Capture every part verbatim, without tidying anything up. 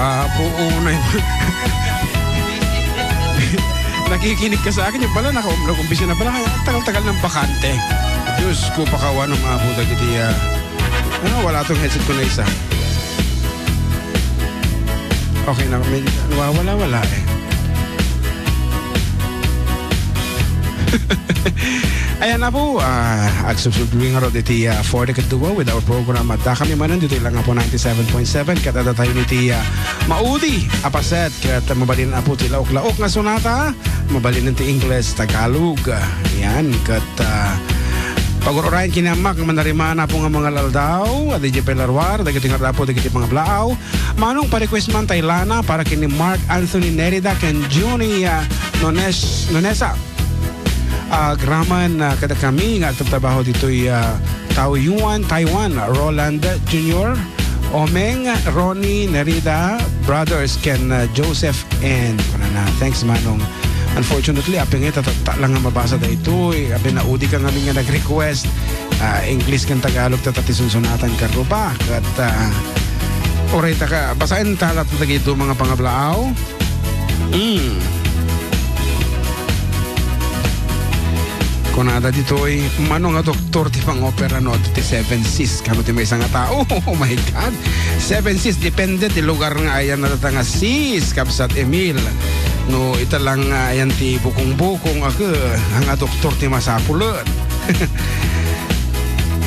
Ah, puo na yung nakikinig ka sa akin, yung pala, naka-, nag-umpisa na pala, kaya tagal-tagal ng bakante. Diyos ko, pakawan ng mga buta, giti, ah. Ah, wala tong headset ko na isa. Okay na, may nawawala-wala eh. Ayan na po, ah, agsubsubli nga rod iti, ah, For the Kaduwa with our program. At, ah, kami manen dito lang nga po ninety-seven point seven. Ket adda tayo niti, ah, maudi a paset. Ket mabalin a po ti laok-laok nga sonata. Mabalin ti Ingles, Tagalog. Ayan. Ket, ah, pagururayan kinamak, manarimana po nga mga laldaw. Adi di pelaruar, dagiti nga rapo, dagiti pangablaaw. Manong pa-request man tay Lana para ken ni Mark Anthony Nerida ken Junie, ah, Nones-, Nonesa. Agraman, ah, kadakami nga agtratrabaho ditoy, ah, Taoyuan, Taiwan, Roland Junior, Omeng, Ronnie Nerida, Brothers, ken, ah, Joseph N. Kunana, thanks, Manong. Unfortunately, apay nga ta-, ta-, ta lang nga mabasa daytoy. Apay naudi ka ngamin nga nag-request. Ah, English ken Tagalog ta, ta ti sunsunatan ka ruba. Ket, ah, uray ta ka, basaen ta latta dagiti mga pangablaaw. Mm. Kunada ditoy, mano nga doktor ti pangopera no ti Seven Seas, kano ti maysa nga tao? Oh my God. Seven Seas, depende ti lugar nga ayan na nga seas, kabsat Emil. No, ita lang nga ayan ti bukong-bukong, aka, nga doktor ti masapulen.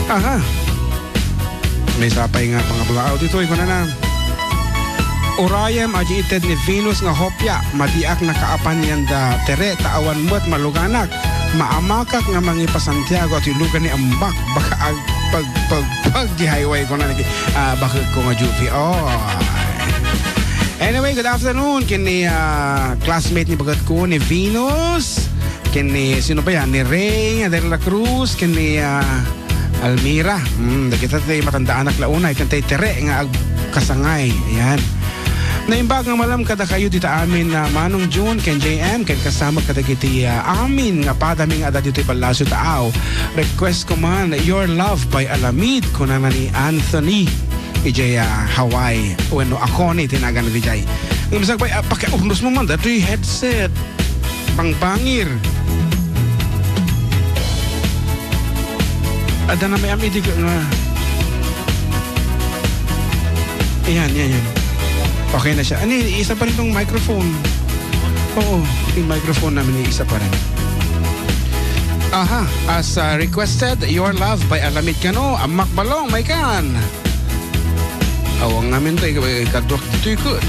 Aha. Maysa pay nga pangablaaw ditoy, kunana, "Urayem a di ited ni Venus nga hopia, madiak nakaapan yanda tere, ta awan met maluganak. Maamakak nga mangipa-Santiago a ti lugan ni Ambak, baka ag-, pag-, pag-, pag-, di highway ko na nagi-, ah, bakit ko nga Juvie." Oh. Anyway, good afternoon. Kini, ah, classmate ni bagat ko, ni Venus. Ken ni, sino ba yan? Ni Ray de la Cruz, ken ni, ah, Almira. Hmm, dagita ti matandaanak la unay, ken tay Tere nga agkasangay. Ayan. Naimbag nga malem kadakayo dita amin, ah, Manong June, ken J M, ken kasama kadagiti, ah, amin nga padami nga adda ditoy Palasyo Taaw. Request ko man, Your Love by Alamid, kunana ni Anthony. Ijay, ah, Hawaii, wenno Akoni, tinagan iti jay. Ngem sakbay, ah, pakiurnos mo man, datoy headset. Pangbangir. Adda na may amidi nga. Ayan, yan, yan. Okay na siya. Ani, isa pa rin tong microphone. Oo, yung microphone namin, isa pa rin. Aha, as, uh, requested, Your Love by Alamid Kano, Amak Balong, Maikan. Awan ngamin to, ikaduak ditoy ket.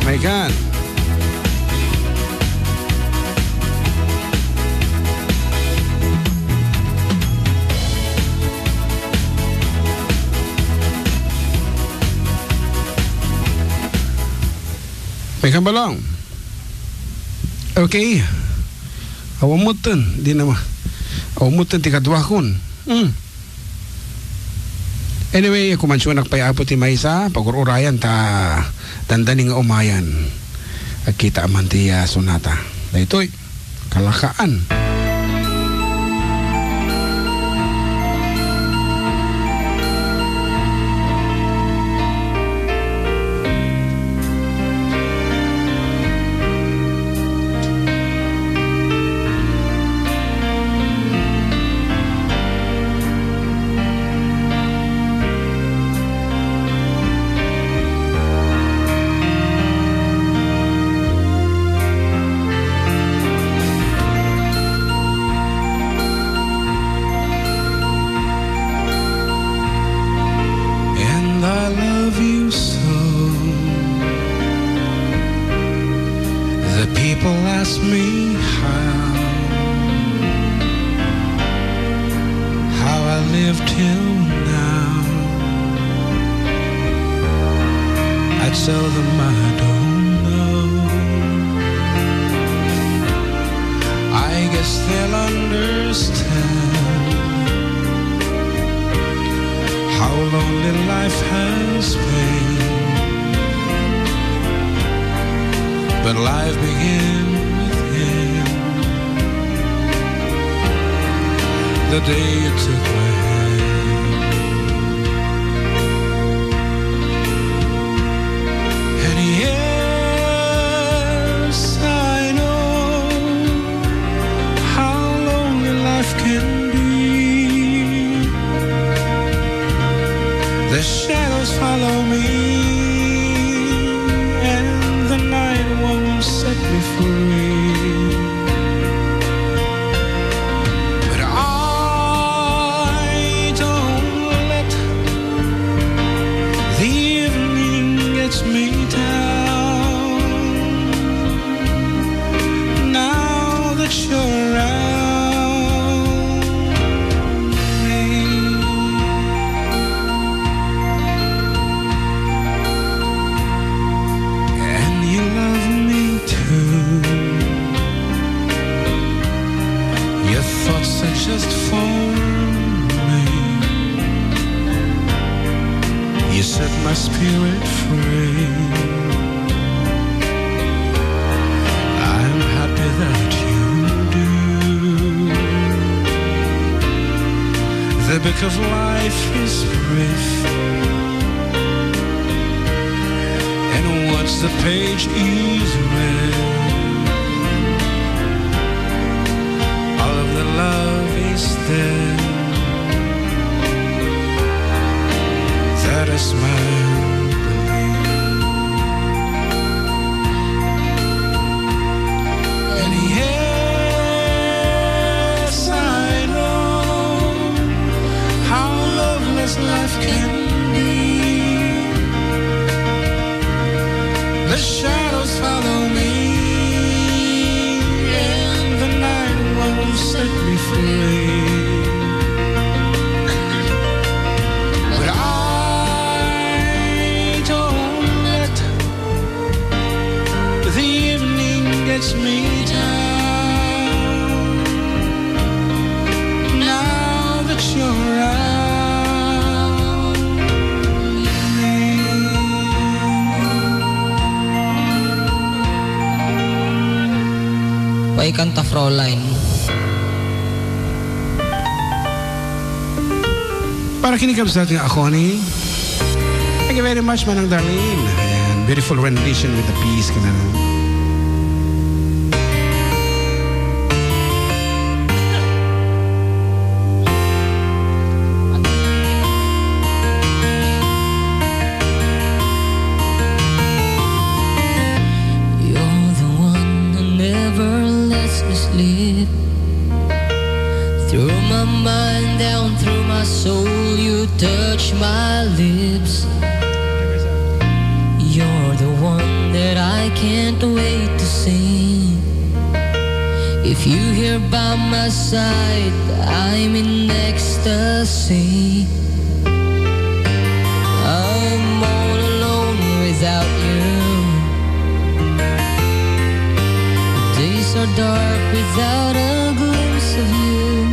Maikan. Maikan Balong. Okay. Awan metten, di na ma-, awan metten ti kaduakon. Hmm. Anyway, kumansionak pay Apo ti maysa, pagur-urayan ta dandani nga umayan. Agkita man ti, ah, sonata. Daytoy, Kalakaan. And I love you so. The people ask me how, how I live till now. I tell them I don't know. I guess they'll understand how lonely life has been. But life began with him the day you took my hand. The shadows follow me, and the night won't set me free. But I don't let the evening gets me down. Now that you're around me, and you love me too. Your thoughts are just for me. You set my spirit free. I'm happy that you do. The book of life is brief, and once the page is read, all of the love is dead. That is my belief. And yes, I know how loveless life can be. The shadows follow me, and the night won't set me free. But I don't let the evening gets me down. Now that you're around me. Way kanta, Fräulein. Para kini kabsat nga ako ni. Thank you very much, Manang Darlene. Ayan, beautiful rendition with the piece, kanang. You're the one who never lets me sleep. Through my mind, down through my soul, you touch my lips. You're the one that I can't wait to see. If you here by my side, I'm in ecstasy. I'm all alone without you. The days are dark without a glimpse of you.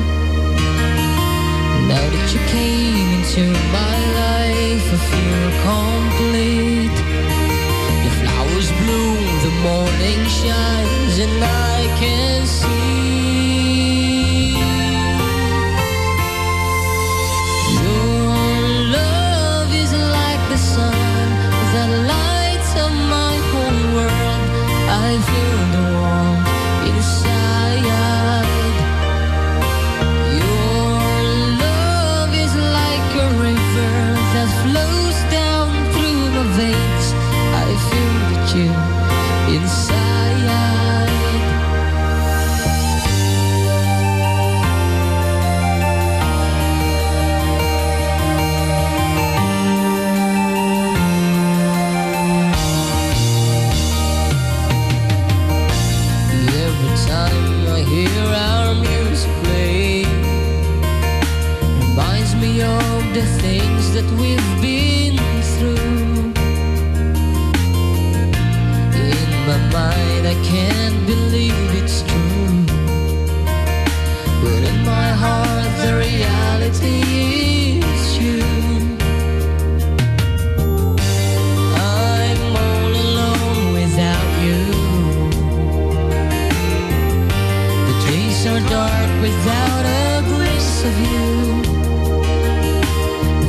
Now that you came into my life, I feel complete. The flowers bloom, the morning shines, and I can see your love is like the sun that lights up my whole world. I feel the warmth inside. Your love is like a river that flows down through my veins. I feel the chill inside. Every time I hear our music play, reminds me of the things that we've been through. In my mind, I can't believe it's true. But in my heart, the reality is you. I'm all alone without you. The days are dark without a glimpse of you.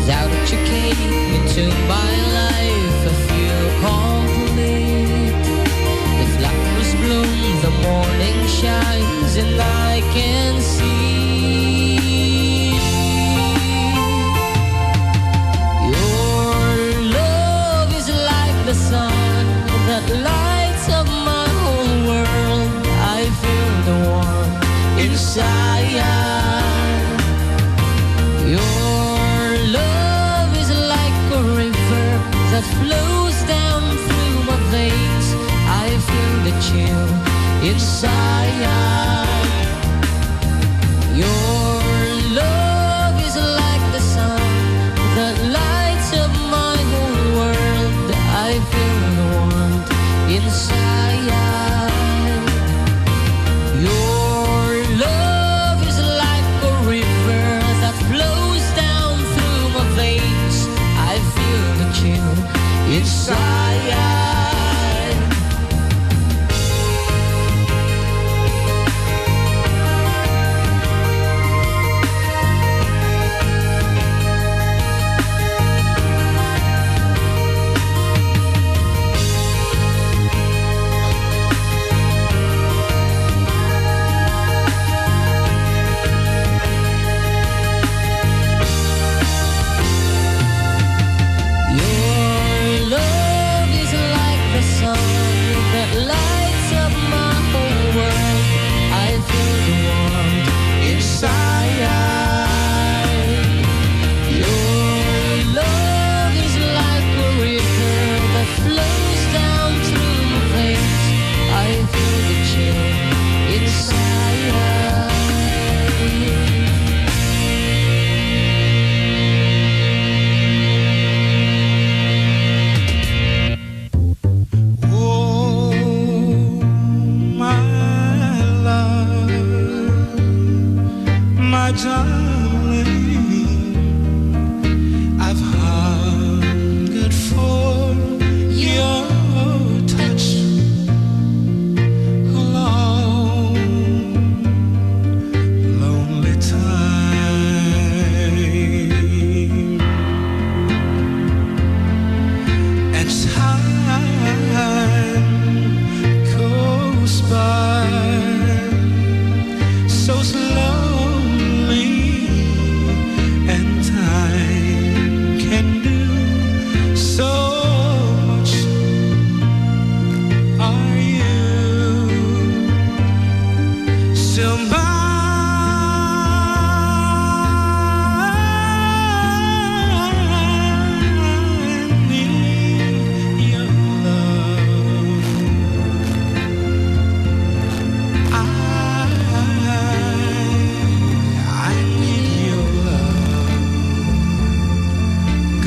Now that you came into my life, I feel complete. The flowers bloom, the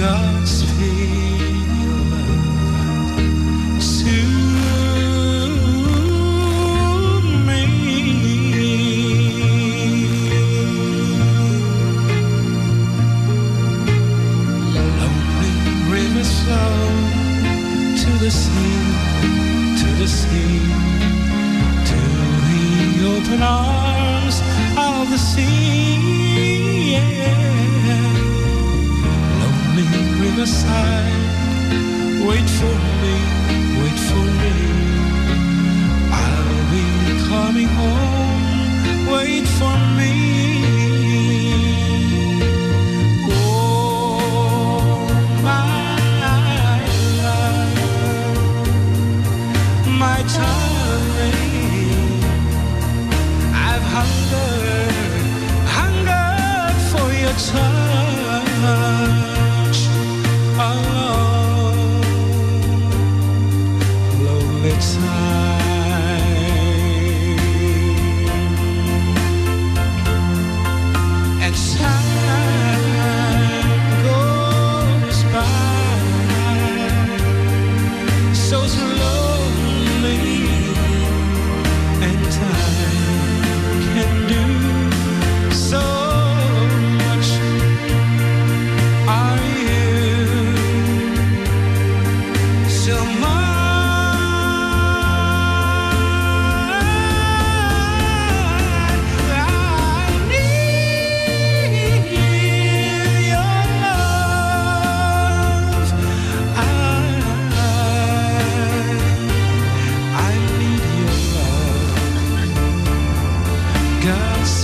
God's field to me. Lonely rivers flow to the sea, to the sea, to the open arms of the sea. Yeah. Lonely riverside, wait for me, wait for me. I'll be coming home, wait for me. Oh, my love, my darling, I've hungered, hungered for your touch. A long, lonely time. And time goes by so slowly, and time can do so much. Are you so mine? I need your love. I, I need your love. God's